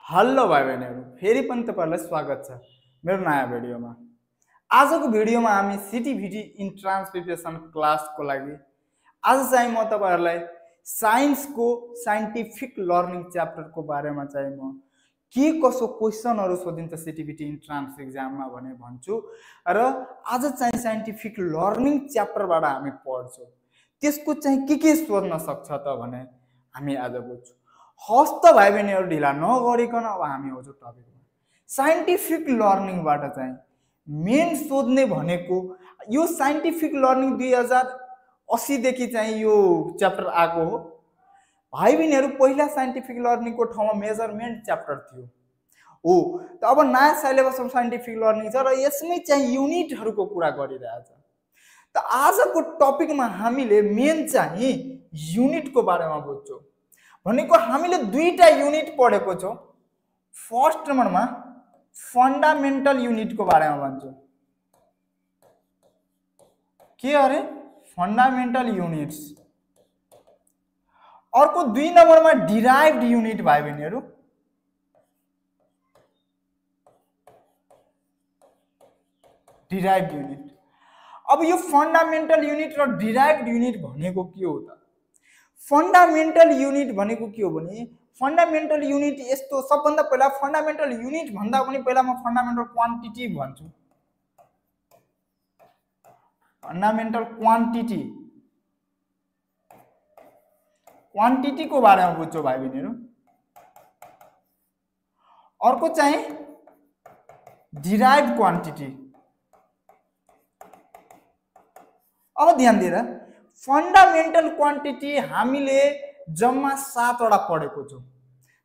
Hello भाइ बहिनीहरु, फेरि पनि तपाईहरुलाई स्वागत छ मेरो नयाँ भिडियोमा। आजको भिडियोमा हामी सिटिभिटी इन्ट्रान्स प्रिपरेसन क्लासको लागि आज चाहिँ म तपाईहरुलाई साइन्सको साइन्टिफिक लर्निङ च्याप्टरको बारेमा चाहिँ म के कसो क्वेशनहरु सोधिन्छ सिटिभिटी इन्ट्रान्स एक्जाममा भने भन्छु र आज चाहिँ साइन्टिफिक लर्निङ च्याप्टरबाट हामी पढ्छौं। त्यसको चाहिँ के सोध्न सक्छ त भने हामी आज बुझ्छौं। हस्त भाइ बहिनीहरु ढिला नगरिकन अब हामी आउँछौं टपिकमा। साइन्टिफिक लर्निङबाट चाहिँ मेन सोध्ने भनेको यो साइन्टिफिक लर्निङ 2080 देखि चाहिँ यो च्याप्टर आको हो। भाइ बहिनीहरु पहिला साइन्टिफिक लर्निङको ठाउँमा मेजरमेन्ट च्याप्टर थियो हो। त अब नयाँ सिलेबसमा साइन्टिफिक लर्निङ छ र यसमै चाहिँ युनिटहरुको कुरा गरिरहेछ। त आजको टपिकमा हामीले मेन चाहिँ युनिटको बारेमा बुझ्छौं। भनेको हामीले दुईटा युनिट पढेको छौं। फर्स्ट नम्बरमा फन्डामेन्टल युनिटको बारेमा भन्छौं। के अरे फन्डामेन्टल युनिट्स। अर्को 2 नम्बरमा डिराइभ्ड युनिट भाइ बहिनीहरु। Derived unit. अब यो फन्डामेन्टल युनिट र डिराइभ्ड युनिट भनेको के हो त? फन्डामेन्टल युनिट भनेको के हो भने फन्डामेन्टल युनिट यस्तो सबभन्दा पहिला फन्डामेन्टल युनिट भन्दा पनि पहिला म फन्डामेन्टल क्वान्टिटी भन्छु। फन्डामेन्टल क्वान्टिटी क्वान्टिटीको बारेमा बुझ्छौ भाइ बहिनीहरु। अर्को चाहिँ डिराइभ्ड क्वान्टिटी। अब ध्यान दिएर फन्डामेन्टल क्वान्टिटी हामीले जम्मा 7 वटा पढेको छौं।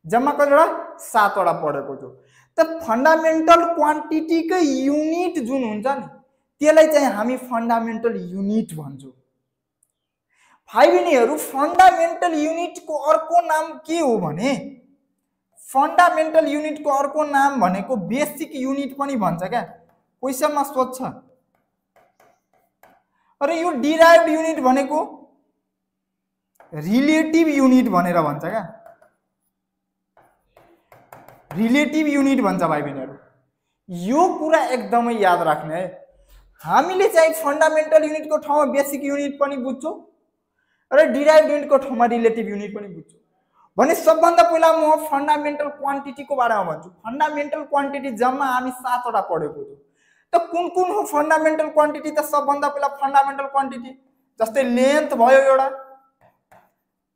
जम्मा कतिवटा 7 वटा पढेको छौं। त फन्डामेन्टल क्वान्टिटीकै युनिट जुन हुन्छ नि त्यसलाई चाहिँ हामी फन्डामेन्टल युनिट भन्छौं। भाइ बहिनीहरु फन्डामेन्टल युनिटको अर्को नाम के हो भने फन्डामेन्टल युनिटको अर्को नाम भनेको बेसिक युनिट पनि भन्छ क्या। क्वेशनमा सोध्छ। र यो डिराइभ्ड युनिट भनेको रिलेटिभ युनिट भनेर भन्छ क्या। रिलेटिभ युनिट भन्छ भाइ बहिनीहरु। यो कुरा एकदमै याद राख्ने है। हामीले चाहिँ फन्डामेन्टल युनिटको ठाउँमा बेसिक युनिट पनि बुझ्छौं र डिराइभ्ड युनिटको ठाउँमा रिलेटिभ युनिट पनि बुझ्छौं। भने सबभन्दा पहिला म फन्डामेन्टल क्वान्टिटीको बारेमा भन्छु। फन्डामेन्टल क्वान्टिटी जम्मा हामी 7 वटा पढेको छौं। त कुन हो फन्डामेन्टल क्वान्टिटी त? सबभन्दा पहिला फन्डामेन्टल क्वान्टिटी जस्तै लेन्थ भयो एउटा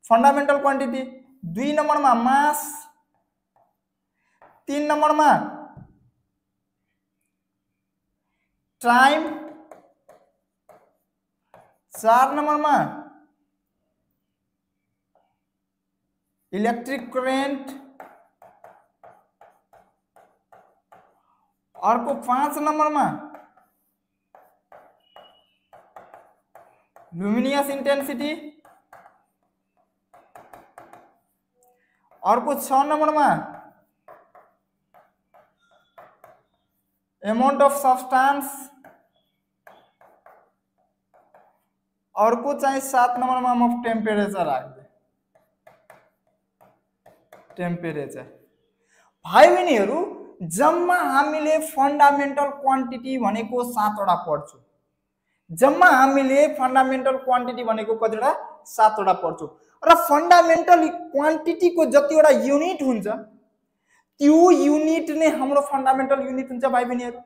फन्डामेन्टल क्वान्टिटी। 2 नम्बरमा मास, 3 नम्बरमा टाइम, 4 नम्बरमा इलेक्ट्रिक करेन्ट, अर्को 5 नम्बरमा लुमिनियस इन्टेन्सिटी, अर्को 6 नम्बरमा अमाउन्ट अफ सब्स्टान्स, अर्को चाहिँ 7 नम्बरमा म टेम्परेचर राख्दै। टेम्परेचर भाइ बहिनीहरु जम्मा हामीले फन्डामेन्टल क्वान्टिटी भनेको 7 वटा पढ्छौं। जम्मा हामीले फन्डामेन्टल क्वान्टिटी भनेको कतिवटा 7 वटा पढ्छौं। र फन्डामेन्टल क्वान्टिटीको जतिवटा युनिट हुन्छ त्यो युनिट नै हाम्रो फन्डामेन्टल युनिट हुन्छ भाइ बहिनीहरु।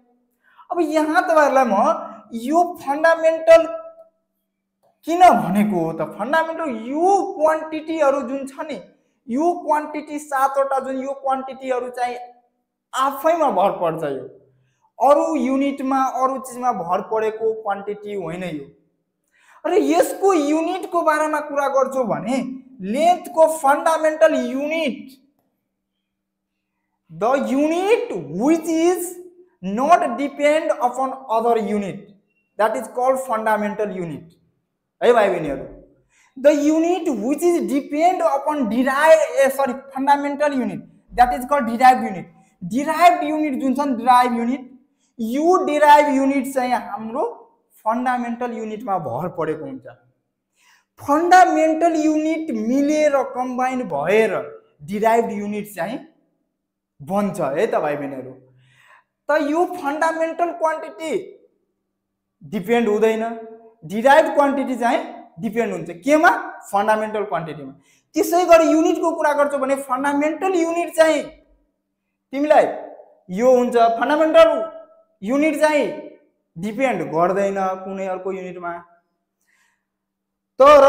अब यहाँ तपाईहरुलाई म यो फन्डामेन्टल किन भनेको हो त? फन्डामेन्टल यो क्वान्टिटीहरु जुन छ नि यो क्वान्टिटी 7 वटा जुन यो क्वान्टिटीहरु चाहिँ आफैमा भर पर्छ। यो अरु युनिटमा अरु चीजमा भर परेको क्वान्टिटी होइन यो। र यसको युनिटको बारेमा कुरा गर्छु भने लेन्थको fundamental unit the unit which is not depend upon other unit that is called fundamental unit है भाइ बहिनीहरु। The unit which is depend upon fundamental unit that is called derived unit. Derived unit जुन छ नि derived unit यो derived unit चाहिँ हाम्रो fundamental युनिटमा भर परेको हुन्छ। फन्डामेन्टल युनिट मिलेर कम्बाइन भएर डिराइभ्ड युनिट चाहिँ बन्छ है त भाइ बहिनीहरू। त यो फन्डामेन्टल क्वान्टिटी डिपेन्ड हुँदैन, डिराइभ्ड क्वान्टिटी चाहिँ डिपेन्ड हुन्छ केमा? फन्डामेन्टल क्वान्टिटीमा। त्यसै गरी युनिटको कुरा गर्छौ भने फन्डामेन्टल युनिट चाहिँ तिमीलाई यो हुन्छ, फन्डामेन्टल युनिट चाहिँ डिपेन्ड गर्दैन कुनै अर्को युनिटमा, तर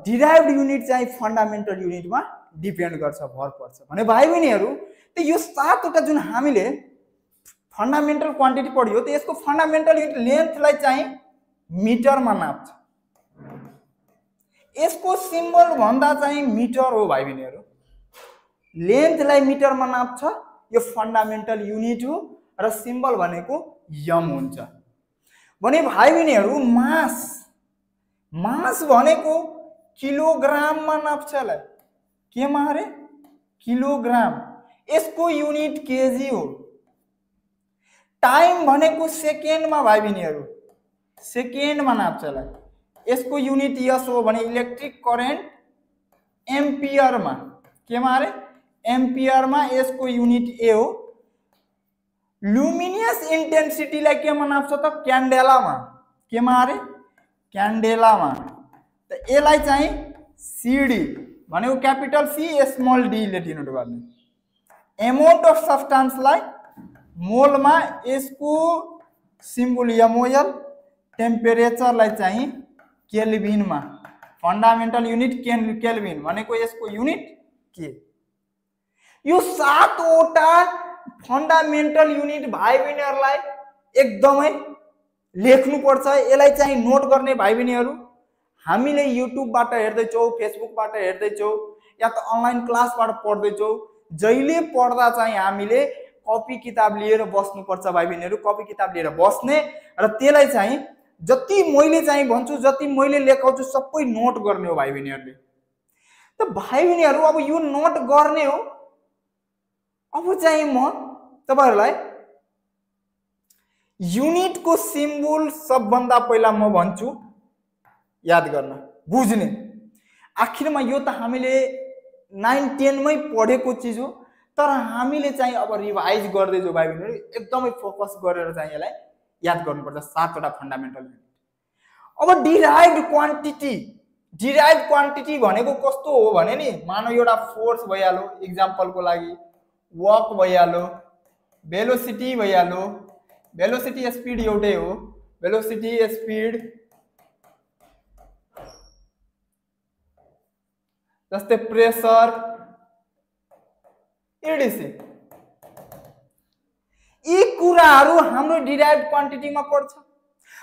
डिराइभ्ड युनिट चाहिँ फन्डामेन्टल युनिटमा डिपेन्ड गर्छ, भर पर्छ भने भाइ बहिनीहरू। त यो 7वटा जुन हामीले फन्डामेन्टल क्वान्टिटी पढ्यो त यसको फन्डामेन्टल युनिट लेन्थलाई चाहिँ मिटरमा नाप्छ, यसको सिम्बल भन्दा चाहिँ मिटर हो भाइ बहिनीहरू। लेन्थलाई मिटरमा नाप्छ, यो फन्डामेन्टल युनिट हो र सिम्बल भनेको यम हुन्छ भने भाइ बहिनीहरू। मास भनेको किलोग्राममा नाप्छ यसलाई, केमा अरे? किलोग्राम, यसको युनिट केजी हो। टाइम भनेको सेकेन्डमा भाइ बहिनीहरू, सेकेन्डमा नाप्छ यसलाई, यसको युनिट यस हो भने इलेक्ट्रिक करेन्ट एम्पियरमा, केमा अरे? एम्पियरमा, यसको युनिट ए हो। लुमिनियस इन्टेन्सिटीलाई केमा नाप्छ त? क्यान्डेलामा, केमा अरे? क्यान्डेलामा। त यसलाई चाहिँ सिडी भनेको क्यापिटल सी स्मल डी ले डिनोट गर्ने। एमाउन्ट अफ सब्स्टान्सलाई मोलमा, यसको सिम्बल एमओएल। टेम्परेचरलाई चाहिँ केल्भिनमा, फन्डामेन्टल युनिट केल्भिन भनेको यसको युनिट के। यो 7वटा फन्डामेन्टल युनिट भाइ बहिनीहरूलाई एकदमै लेख्नुपर्छ, यसलाई चाहिँ नोट गर्ने भाइ बहिनीहरू। हामीले युट्युबबाट हेर्दैछौँ, फेसबुकबाट हेर्दैछौँ या त अनलाइन क्लासबाट पढ्दैछौँ, जहिले पढ्दा चाहिँ हामीले कपी किताब लिएर बस्नुपर्छ भाइ बहिनीहरू। कपी किताब लिएर बस्ने र त्यसलाई चाहिँ जति मैले चाहिँ भन्छु, जति मैले लेखाउँछु सबै नोट गर्ने हो भाइ बहिनीहरूले। त भाइ बहिनीहरू अब यो नोट गर्ने हो। अब चाहिँ म तपाईहरुलाई युनिटको सिम्बल सबभन्दा पहिला म भन्छु याद गर्न, बुझ्ने। आखिरमा यो त हामीले 9 10 मै पढेको चीज हो, तर हामीले चाहिँ अब रिभाइज गर्दै जो भाइ बहिनीहरु एकदमै फोकस गरेर चाहिँ यसलाई याद गर्नुपर्छ। 7 वटा फन्डामेन्टल युनिट। अब डिराइभ्ड क्वान्टिटी भनेको कस्तो हो भने नि, मानौ एउटा फोर्स भइहाल्यो, एक्जाम्पलको लागि वर्क भइहाल्यो, भेलोसिटी भइहाल्यो, भेलोसिटी स्पिड एउटै हो, भेलोसिटी स्पिड जस्तै प्रेसर एडिसी, यी कुराहरू हाम्रो डिराइभ्ड क्वान्टिटीमा पर्छ।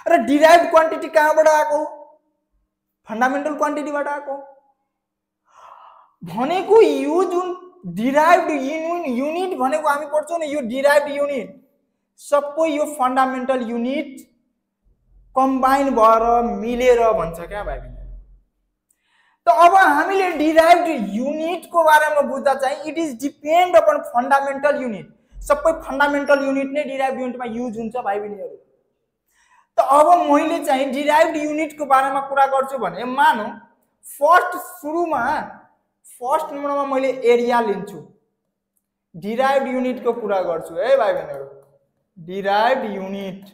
र डिराइभ्ड क्वान्टिटी कहाँबाट आएको? फन्डामेन्टल क्वान्टिटीबाट आएको भनेको। यो जुन डिराइभ्ड युनिट भनेको हामी पढ्छौं नि, यो डिराइभ्ड युनिट सबै यो फन्डामेन्टल युनिट कम्बाइन भएर मिलेर भन्छ क्या भाइ बहिनी। त अब हामीले डिराइभ्ड युनिटको बारेमा बुझ्दा चाहिँ it is depend upon fundamental unit. सबै फन्डामेन्टल युनिट नै डिराइभ्ड युनिटमा युज हुन्छ भाइ बहिनीहरु। त अब मैले चाहिँ डिराइभ्ड युनिटको बारेमा कुरा गर्छु भने, मानौ फर्स्ट नम्बरमा मैले एरिया लिन्छु, डिराइभ्ड युनिटको कुरा गर्छु है भाइ बहिनीहरु। डिराइभ्ड युनिट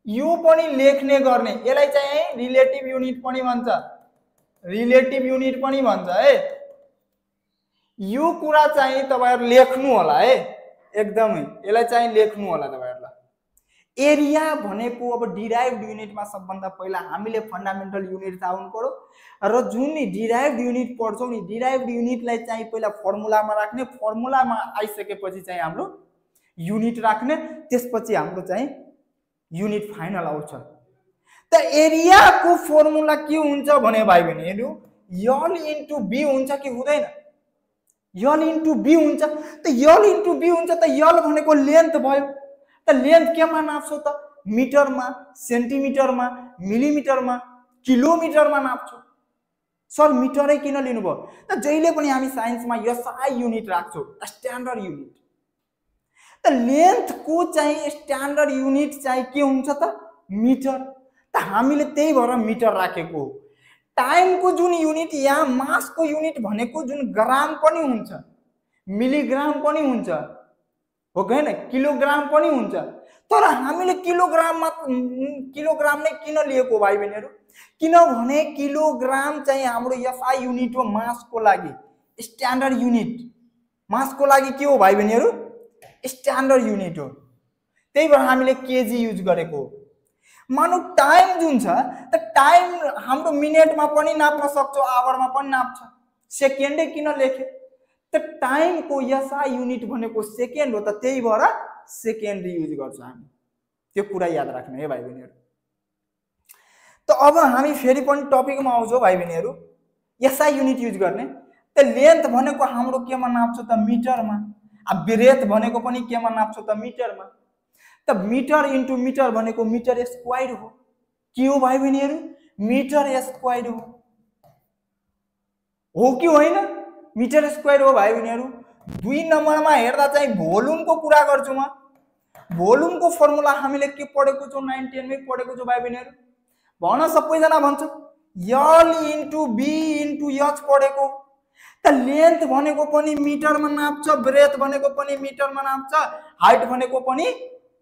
यो पनि लेख्ने गर्ने, यसलाई चाहिँ रिलेटिभ युनिट पनि भन्छ, रिलेटिभ युनिट पनि भन्छ है। यो कुरा चाहिँ तपाईहरु लेख्नु होला है, एकदमै यसलाई चाहिँ लेख्नु होला तपाईहरुलाई। एरिया भनेको अब डिराइभ्ड युनिटमा सबभन्दा पहिला हामीले फन्डामेन्टल युनिट थाहा हुनु पर्यो। र जुन डिराइभ्ड युनिट पढ्छौं नि, डिराइभ्ड युनिटलाई चाहिँ पहिला फर्मुलामा राख्ने, फर्मुलामा आइसकेपछि चाहिँ हाम्रो युनिट राख्ने, त्यसपछि हाम्रो चाहिँ युनिट फाइनल आउँछ। त एरियाको फर्मुला के हुन्छ भने भाइ बहिनीहरु, यल इन्टु बी हुन्छ कि हुँदैन? यल इन्टु बी हुन्छ। त यल इन्टु बी हुन्छ त यल भनेको लेन्थ भयो। त लेन्थ केमा नाप्छौ त? मिटरमा, सेन्टिमिटरमा, मिलिमिटरमा, किलोमिटरमा नाप्छौ। सर मिटरै किन लिनुभयो? त जहिले पनि हामी साइन्समा एसआई युनिट राख्छौ, स्ट्यान्डर्ड युनिट। त लेन्थको चाहिँ स्ट्यान्डर्ड युनिट चाहिँ के हुन्छ त? मिटर। त हामीले त्यही भएर मिटर राखेको हो। टाइमको जुन युनिट, यहाँ मासको युनिट भनेको जुन ग्राम पनि हुन्छ, मिलिग्राम पनि हुन्छ, हो कि हैन, किलोग्राम पनि हुन्छ। तर हामीले किलोग्राम नै किन लिएको भाइ बहिनीहरू, किनभने किलोग्राम चाहिँ हाम्रो एसआई युनिट हो मासको लागि, स्ट्यान्डर्ड युनिट मासको लागि के हो भाइ बहिनीहरू, स्ट्यान्डर्ड युनिट हो। त्यही भएर हामीले केजी युज गरेको हो। मानौ टाइम जुन छ त टाइम हाम्रो मिनेटमा पनि नाप्न सक्छौँ, आवरमा पनि नाप्छ, सेकेन्डै किन लेखे त टाइम को एसआई युनिट भनेको सेकेन्ड हो, त त्यही भएर सेकेन्ड युज गर्छौँ हामी। त्यो कुरा याद राख्नु है भाइ बहिनीहरू। त अब हामी फेरि पनि टपिकमा आउँछौँ भाइ बहिनीहरू, एसआई युनिट युज गर्ने। त लेन्थ भनेको हाम्रो केमा नाप्छौँ त मिटरमा, ब्रेथ भनेको पनि केमा नाप्छौँ त मिटरमा। त मिटर इन्टु मिटर भनेको मिटर स्क्वायर हो। के हो भाइ बहिनीहरू, मिटर स्क्वायर हो कि होइन, मिटर स्क्वायर हो भाइ बहिनीहरू। 2 नम्बरमा हेर्दा चाहिँ भोल्युमको कुरा गर्छु म। भोल्युमको फर्मुला हामीले के पढेको छौँ, 9 10 मै पढेको छौँ भाइ बहिनीहरू। भन सबैजना भन्छ यल इन्टु बी इन्टु एच पढेको। त लेन्थ भनेको पनि मिटरमा नाप्छ, ब्रेथ भनेको पनि मिटरमा नाप्छ, हाइट भनेको पनि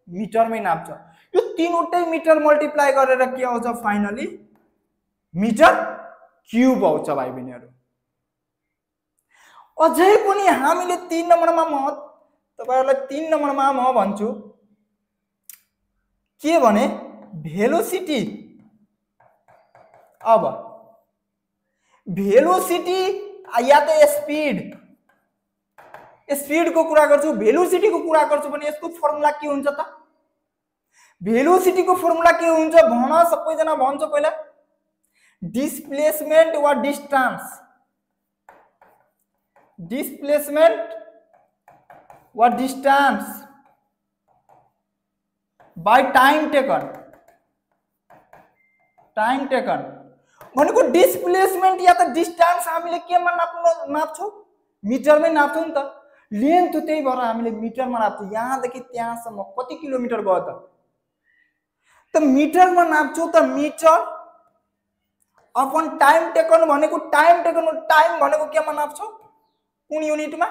मिटरमै नाप्छ। यो तीनवटै मिटर मल्टिप्लाई गरेर के आउँछ, फाइनली मिटर क्युब आउँछ भाइ बहिनीहरू। अझै पनि हामीले 3 नम्बरमा तपाईहरुलाई 3 नम्बरमा म भन्छु के भने भेलोसिटी। अब भेलोसिटी या त स्पीड को कुरा गर्छु, भेलोसिटी को कुरा गर्छु भने यसको फर्मुला के हुन्छ त, भेलोसिटी को फर्मुला के हुन्छ भन सबैजना भन्छ पहिला, डिस्प्लेसमेन्ट वा डिस्टेंस, डिस्प्लेसमेन्ट वा distance by time taken. Time taken भनेको डिस्प्लेसमेन्ट या त डिस्टेंस हामीले केमा नाप्छौं, मिटरमै नाप्छौं नि त। लेन्थ त्यही भएर हामीले मिटरमा नाप्छौं। यहाँदेखि त्यहाँसम्म कति किलोमिटर गयो त मिटरमा नाप्छौं। त मिटर अपन टाइम टेकन भनेको टाइम भनेको केमा नाप्छौं, कुन युनिटमा,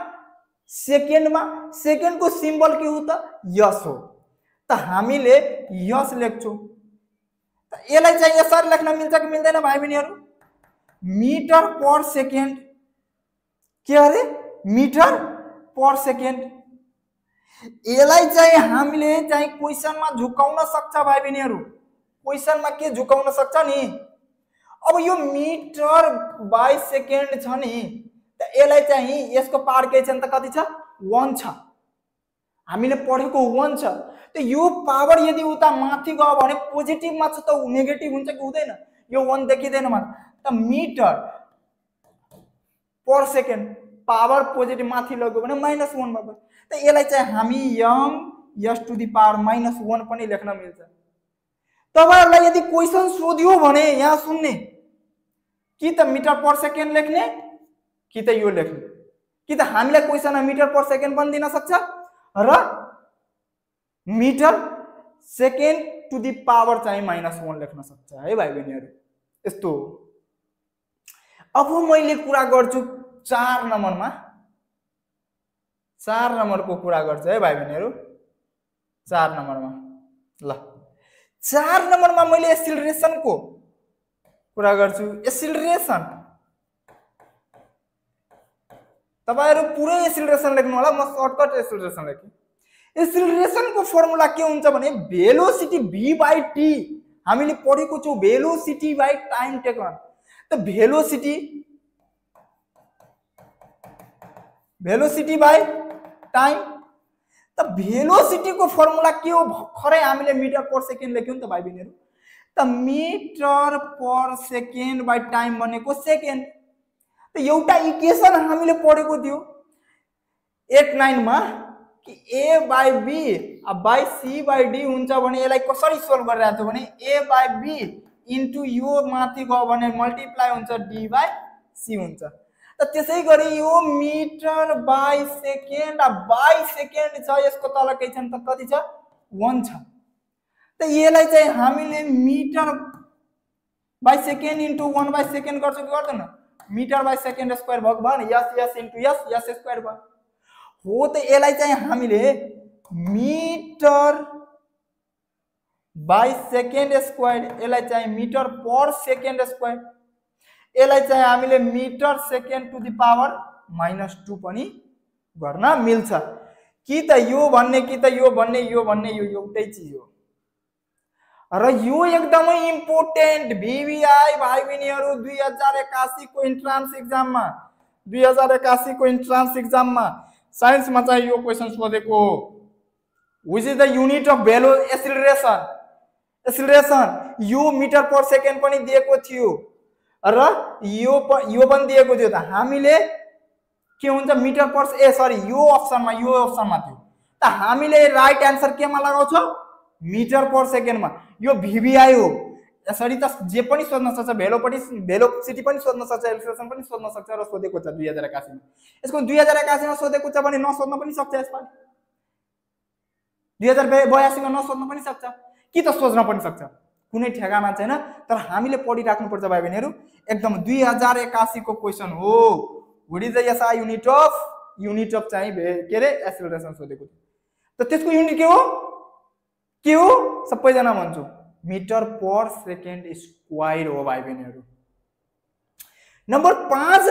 सेकेन्डमा। सेकेन्डको सिम्बल के हो त, यस हो। त हामीले यस लेख्छौं। यसलाई चाहिँ यसरी लेख्न मिल्छ कि मिल्दैन भाइ बहिनीहरू, मिटर पर सेकेन्ड। के अरे, मिटर पर सेकेन्ड। यसलाई चाहिँ हामीले चाहिँ क्वेशनमा झुकाउन सक्छ भाइ बहिनीहरू। क्वेशनमा के झुकाउन सक्छ नि, अब यो मिटर बाइ सेकेन्ड छ नि, त यसलाई चाहिँ यसको पावर के छ त, कति छ, 1 छ। हामीले पढेको 1 छ। त यो पावर यदि उता माथि गयो भने पोजिटिभमा छ त नेगेटिभ हुन्छ कि हुँदैन, यो 1 देखिदैन मात्र। त metre per second power positive माथि लग्यो भने -1 भयो। त यसलाई चाहिँ हामी s टु द पावर -1 पनि लेख्न मिल्छ। तपाईहरुलाई यदि क्वेशन सोध्यो भने यहाँ सुन्ने, कि त मिटर पर सेकेन्ड लेख्ने कि त यो लेख्ने, कि त हामीलाई क्वेशनमा मिटर पर सेकेन्ड पनि दिन सक्छ र metre second to the power चाहिँ -1 लेख्न सक्छ है भाइ बहिनीहरू। यस्तो हो। अब मैले कुरा गर्छु 4 नम्बरमा, 4 नम्बरको कुरा गर्छु है भाइ बहिनीहरू। 4 नम्बरमा ल 4 नम्बरमा मैले एक्सिलरेसनको कुरा गर्छु। एक्सिलरेसन तपाईहरु पुरै एक्सिलरेसन लेख्नु होला, म सर्टकट एक्सिलरेसन लेखेँ। एक्सिलरेसन को फर्मुला के हुन्छ भने भेलोसिटी v/t। हामीले पढेको छौं भेलोसिटी बाइ टाइम टेकन। त भेलोसिटी बाइ टाइम। त भेलोसिटी को फर्मुला के हो भर्खरै हामीले मिटर पर सेकेन्ड लेख्यौं नि त भाइ बहिनीहरु। त metre per second by time भनेको सेकेन्ड। त एउटा इक्वेसन हामीले पढेको थियो 8 9 मा कि a by b by c by d हुन्छ भने यसलाई कसरी सोल्भ गरिरहेको छ भने a बाइ b इन्टु यो माथि गयो भने मल्टिप्लाई हुन्छ d बाइ c हुन्छ। त त्यसै गरी यो मिटर बाइ सेकेन्ड छ, यसको तल के छ त कति छ, 1 छ। त यसलाई चाहिँ हामीले metre by second into 1 by second गर्छौं कि गर्दैन, मिटर बाइ सेकेन्ड स्क्वायर भएको भयो नि, यस इन्टु यस स्क्वायर भयो हो। त यसलाई चाहिँ हामीले मिटर बाई सेकेन्ड स्क्वायर, यसलाई चाहिँ मिटर पर सेकेन्ड स्क्वायर, यसलाई चाहिँ हामीले metre second to the power -2 पनि गर्न मिल्छ। कि त यो भन्ने कि त यो भन्ने यो भन्ने यो एउटै चिज हो र यो एकदमै इम्पोर्टेन्ट VVI भाइ बहिनीहरु 2081 को इन्ट्रान्स एक्जाममा 2081 को इन्ट्रान्स एक्जाममा साइन्समा चाहिँ यो क्वेशन सोधेको हो। Which is the unit of भेलो एक्सिलरेसन, एक्सिलरेसन यो मिटर पर सेकेन्ड पनि दिएको थियो र यो पनि दिएको थियो। त हामीले के हुन्छ मिटर पर सरी यो अप्सनमा थियो त हामीले राइट आन्सर केमा लगाउँछौ मिटर पर सेकेन्डमा। यो VVI हो। यसरी त जे पनि सोध्न सक्छ, भेलोसिटी पनि सोध्न सक्छ, एक्सिलरेसन पनि सोध्न सक्छ र सोधेको छ 2081 मा। यसको 2081 मा सोधेको छ भने नसोध्न पनि सक्छ, यसपालि 2082 मा नसोध्न पनि सक्छ, कि त सोच्न पनि सक्छ, कुनै ठेगाना छैन। तर हामीले पढिराख्नु पर्छ भाइ बहिनीहरु, एकदम 2081 को क्वेशन हो। What is the SI unit of चाहिँ के रे एक्सिलरेसन सोधेको थियो। त त्यसको युनिट के हो सबैजना भन्छौ मिटर पर सेकेन्ड स्क्वायर हो भाइ बहिनीहरु। नम्बर 5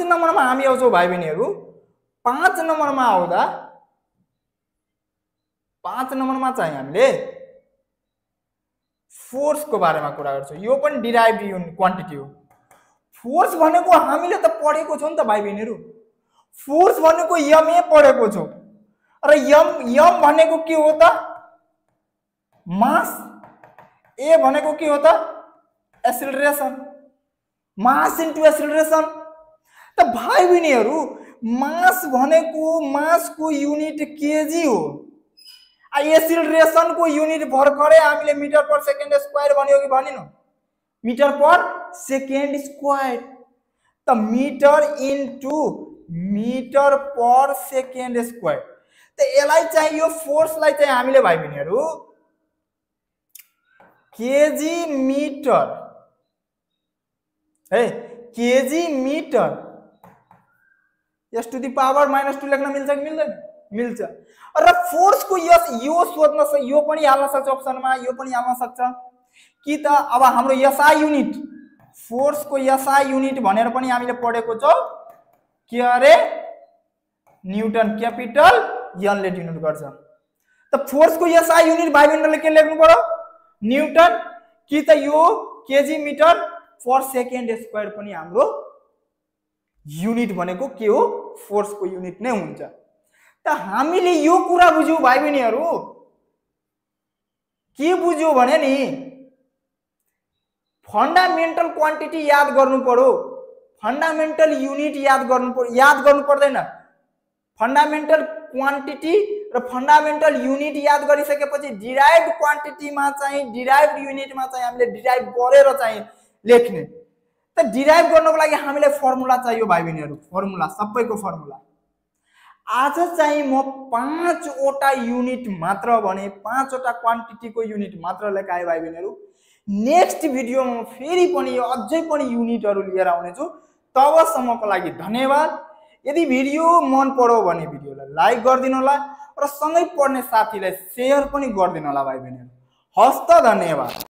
नम्बरमा हामी आउँछौ भाइ बहिनीहरु। 5 नम्बरमा आउँदा 5 नम्बरमा चाहिँ हामीले फोर्स को बारेमा कुरा गर्छौं। यो पनि डिराइभ्ड क्वान्टिटी हो। फोर्स भनेको हामीले त पढेको छौं नि त भाइ बहिनीहरु। फोर्स भनेको यम पढेको छौं र यम भनेको के हो त मास, ए भनेको के हो त एक्सिलरेसन, मास इन्टु एक्सिलरेसन। त भाइ बहिनीहरु मास भनेको मासको युनिट केजी हो, एक्सिलरेसन को युनिट भर्खरै हामीले मिटर पर सेकेन्ड स्क्वायर भन्यो कि भनिनु मिटर पर सेकेन्ड स्क्वायर। त metre into metre per second square. त यसलाई चाहिँ यो फोर्सलाई चाहिँ हामीले भाइ बहिनीहरु केजी मिटर है KG metre s to the power -2 लेख्न मिल्छ कि मिल्दैन? मिल्छ। र फोर्स को यो सोध्न सक्छ, यो पनि हाल्न सक्छ अप्सनमा, यो पनि हाल्न सक्छ कि त अब हाम्रो एसआई युनिट, फोर्स को एसआई युनिट भनेर पनि हामीले पढेको छौं के अरे न्यूटन, क्यापिटल n ले डिनोट गर्छ। त फोर्स को एसआई युनिट भाइ बहिनीहरुले के लेख्नु पर्यो न्यूटन, कि त यो KG metre per second square पनि हाम्रो युनिट भनेको के हो फोर्स को युनिट नै हुन्छ। त हामीले यो कुरा बुझ्यौ भाइ बहिनीहरु, के बुझ्यौ भने नि फन्डामेन्टल क्वान्टिटी याद गर्नु पर्यो, फन्डामेन्टल युनिट याद गर्नु पर्दैन। फन्डामेन्टल क्वान्टिटी र फन्डामेन्टल युनिट याद गरिसकेपछि डिराइभ्ड क्वान्टिटीमा चाहिँ डिराइभ्ड युनिटमा चाहिँ हामीले डिराइभ गरेर चाहिँ लेख्ने। त डिराइभ गर्नको लागि हामीले फर्मुला चाहियो भाइ बहिनीहरु, फर्मुला सबैको फर्मुला। आज चाहिँ म 5 वटा युनिट मात्र भने 5 वटा क्वान्टिटीको युनिट मात्र लेखाए भाइ बहिनीहरु। नेक्स्ट भिडियोमा फेरि पनि अझै पनि युनिटहरु लिएर आउने छु। तबसम्मको लागि धन्यवाद। यदि भिडियो मन पर्यो भने भिडियोलाई लाइक गरिदिनु होला र सँगै पढ्ने साथीलाई शेयर पनि गरिदिनु होला भाइ बहिनीहरु। हस्त धन्यवाद।